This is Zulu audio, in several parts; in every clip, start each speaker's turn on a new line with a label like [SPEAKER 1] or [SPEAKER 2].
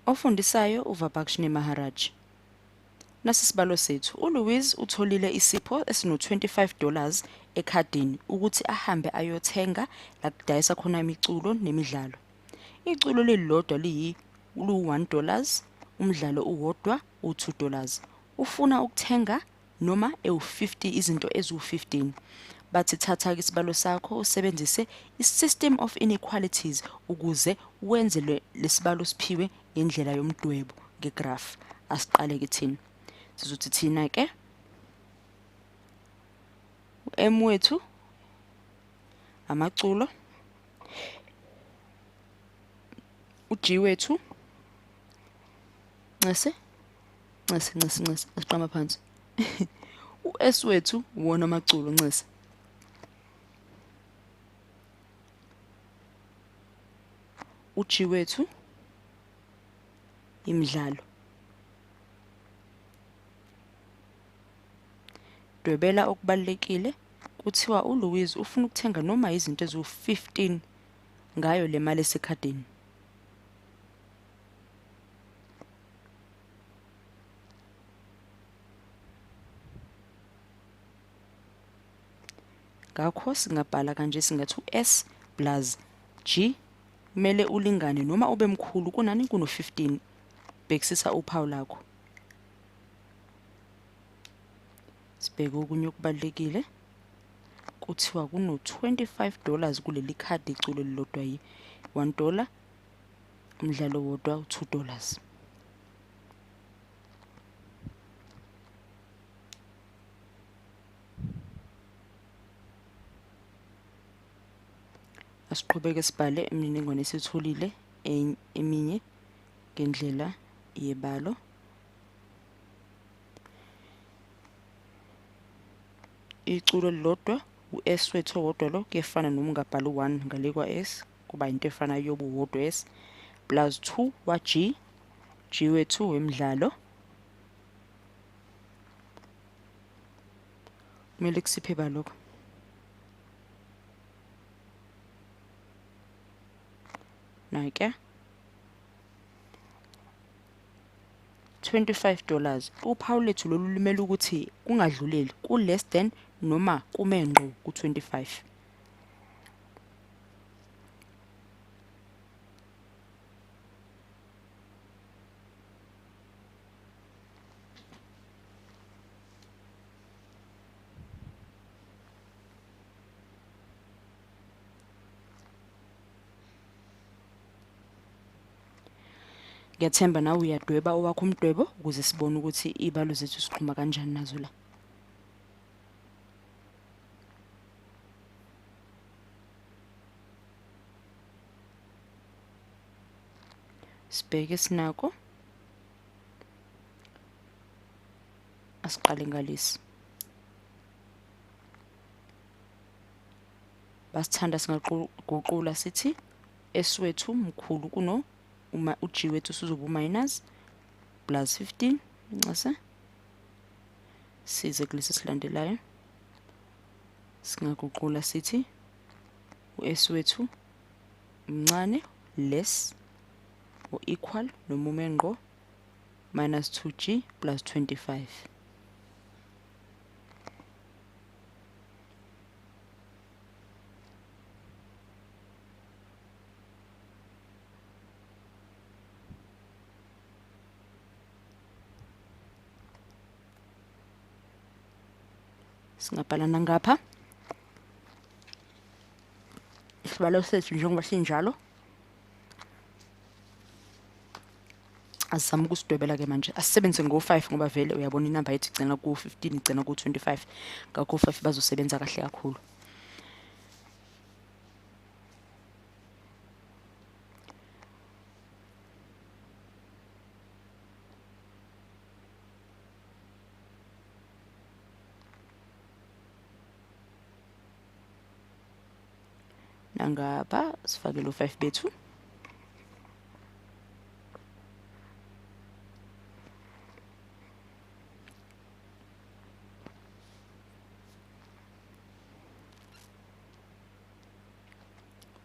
[SPEAKER 1] Ofundisayo uVabakshni Maharaj. Nasi isibalo sethu. ULouise utholile isipho esino-$25 ekhadini ukuthi ahambe ayothenga la kudayisa khona imiculo nemidlalo. Iculo lilodwa liyi-$1, umdlalo uwodwa u-$2. Ufuna ukuthenga noma ewu-50 izinto eziwu-15. Bathi thatha-ke isibalo sakho usebenzise i-system of inequalities ukuze wenze lesibalo siphiwe ngendlela yomdwebo ngegraph. Asiqale-ke thina. Sizothi thina-ke u-M wethu amaculo, u-G wethu ncese ncese ncese ncese asiqama phansi u-S wethu uwona amaculo ncese. U-G wethu imidlalo. Dwebela okubalulekile kuthiwa uLouise ufuna ukuthenga noma izinto eziwu-15 ngayo le mali esekhadini. Ngakho singabhala kanje singathi u-S plus G kumele ulingane noma ube mkhulu kunani kuno-15. Bhekisisa uphawu lakho. Sibheke okunye okubalulekile. Kuthiwa kuno-$25 kuleli khadi iculo elilodwa yi-$1, umdlalo owodwa u-$2. Asiqhubeke sibhale imininingwane esiyitholile eminye ngendlela yebalo. Iculo elilodwa u-S wethu owodwa lo kuyefana noma ungabhala u-1 ngale kwa-S kuba into efanayo yoba uwodwa S plus 2 wa-G, G wethu wemidlalo. Kumele kusiphe ba lokho. Nake $25. Uphawu lethu lolu lumele ukuthi kungadluleli ku-less than noma kume ngqo ku-25. Ngiyathemba nawe uyadweba owakho umdwebo ukuze sibone ukuthi iy'balo zethu siqhuma kanjani nazo la. Sibheke sinako. Asiqale ngalesi. Basithanda singaguqula sithi S wethu mkhulu kuno uma u-G wethu usuzoba u-minus plus 15 ncese size kulesi silandelayo singaguqula sithi u-S wethu mncane less or equal noma ume ngqo minus 2G plus 25. Singabhala nangapha isibalo sethu njengoba sinjalo. Asizame ukusidwebela ke manje, asisebenzise ngo-5 ngoba vele uyabona inamba yethu igcina ku-15 igcina ku-25, ngakho u-5 bazosebenza kahle kakhulu. Nangapha sifake lo 5 bethu.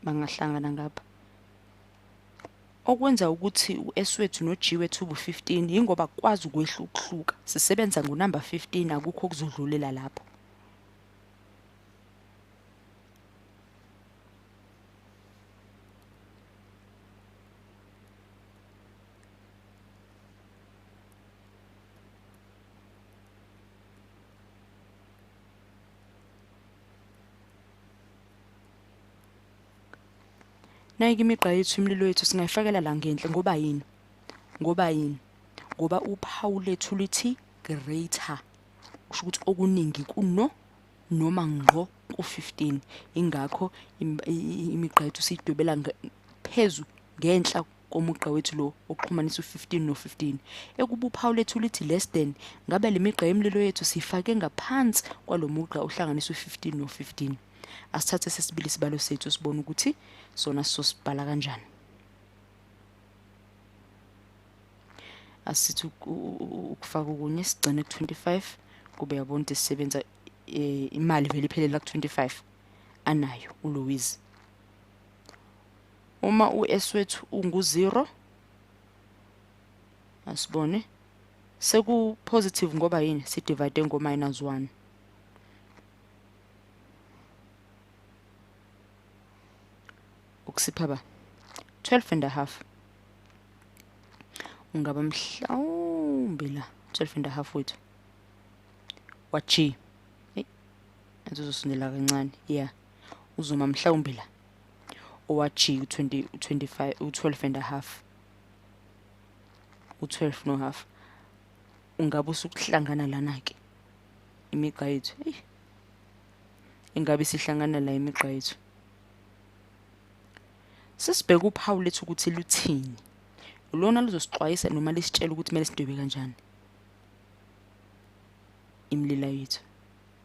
[SPEAKER 1] Bangahlangana ngapha. Okwenza ukuthi u-S wethu no-G wethu ubu-15 yingoba kukwazi ukwehla ukuhluka. Sisebenza ngonamba 15, akukho okuzodlulela lapho. Nayike imigqa yethu, imililo yethu singayifakela la ngenhla ngoba yini? Ngoba yini? Ngoba uphawu lethu lithi greater. Kusho ukuthi okuningi kuno noma ngqo ku-15. Ingakho imigqa yethu siyidwebela phezu ngenhla komugqa wethu lo oxhumanisa u-15 no-15. Ekuba uphawu lethu lithi less than, ngabe le migqa yemililo yethu siyifake ngaphansi kwalo mugqa ohlanganisa u-15 no-15. Asithathe sesibili isibalo sethu sibone ukuthi sona sizosibhala kanjani. Asithi ukufaka okunye sigcine ku-25, kube yabona ukuthi sisebenza imali vele iphelela ku-25 anayo uLouise. Uma u-S wethu ungu-0, asibone seku-positive ngoba yini, si-divide ngo-minus 1. Ukusipha ba 12 and a half. Ungaba mhlawumbe la 12 and a half wethu wa G. Hey, uzosondela kancane. Yeah, uzoma mhlawumbe la owa G u20, u25, u12 and a half, u12 no half. Ungabe usukuhlangana lana ke imigqa yethu. Hey, ingabe sihlangana la imigqa yethu. Sesibheka uphawu lethu ukuthi luthini. Lona luzosixwayisa noma lisitshela ukuthi kumele sidwebe kanjani imilila yethu.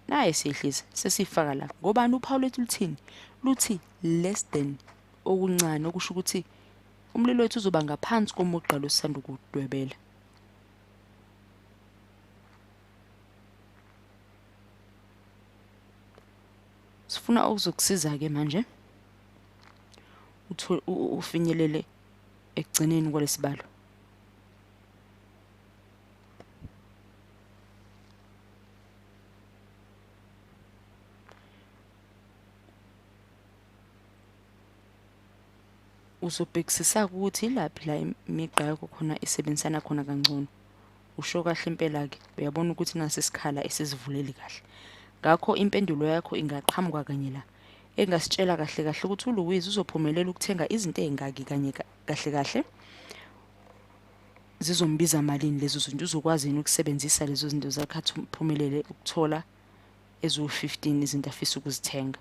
[SPEAKER 1] Naye siyehlisa sesifaka la. Ngobani uphawu lethu luthini? Luthi less than, okuncane, okusho ukuthi umlilo wethu uzoba ngaphansi komugqa losanda ukudwebela. Sifuna okuzokusiza-ke manje ufinyelele ekugcineni kwalesibalo. Uzobhekisisa ukuthi ilaphi la imigqa yakho khona isebenzisana khona kangcono. Usho kahle impela-ke, uyabona ukuthi nasi isikhala esizivuleli kahle. Ngakho impendulo yakho ingaqhamuka kanye la. Engasitshela kahle kahle ukuthi uLouise uzophumelela ukuthenga izinto ey'ngaki kanye kahle kahle. Zizombiza malini lezo zinto, uzokwazi yini ukusebenzisa lezo zinto zakhe athi uphumelele ukuthola eziwu-15 izinto afisa ukuzithenga.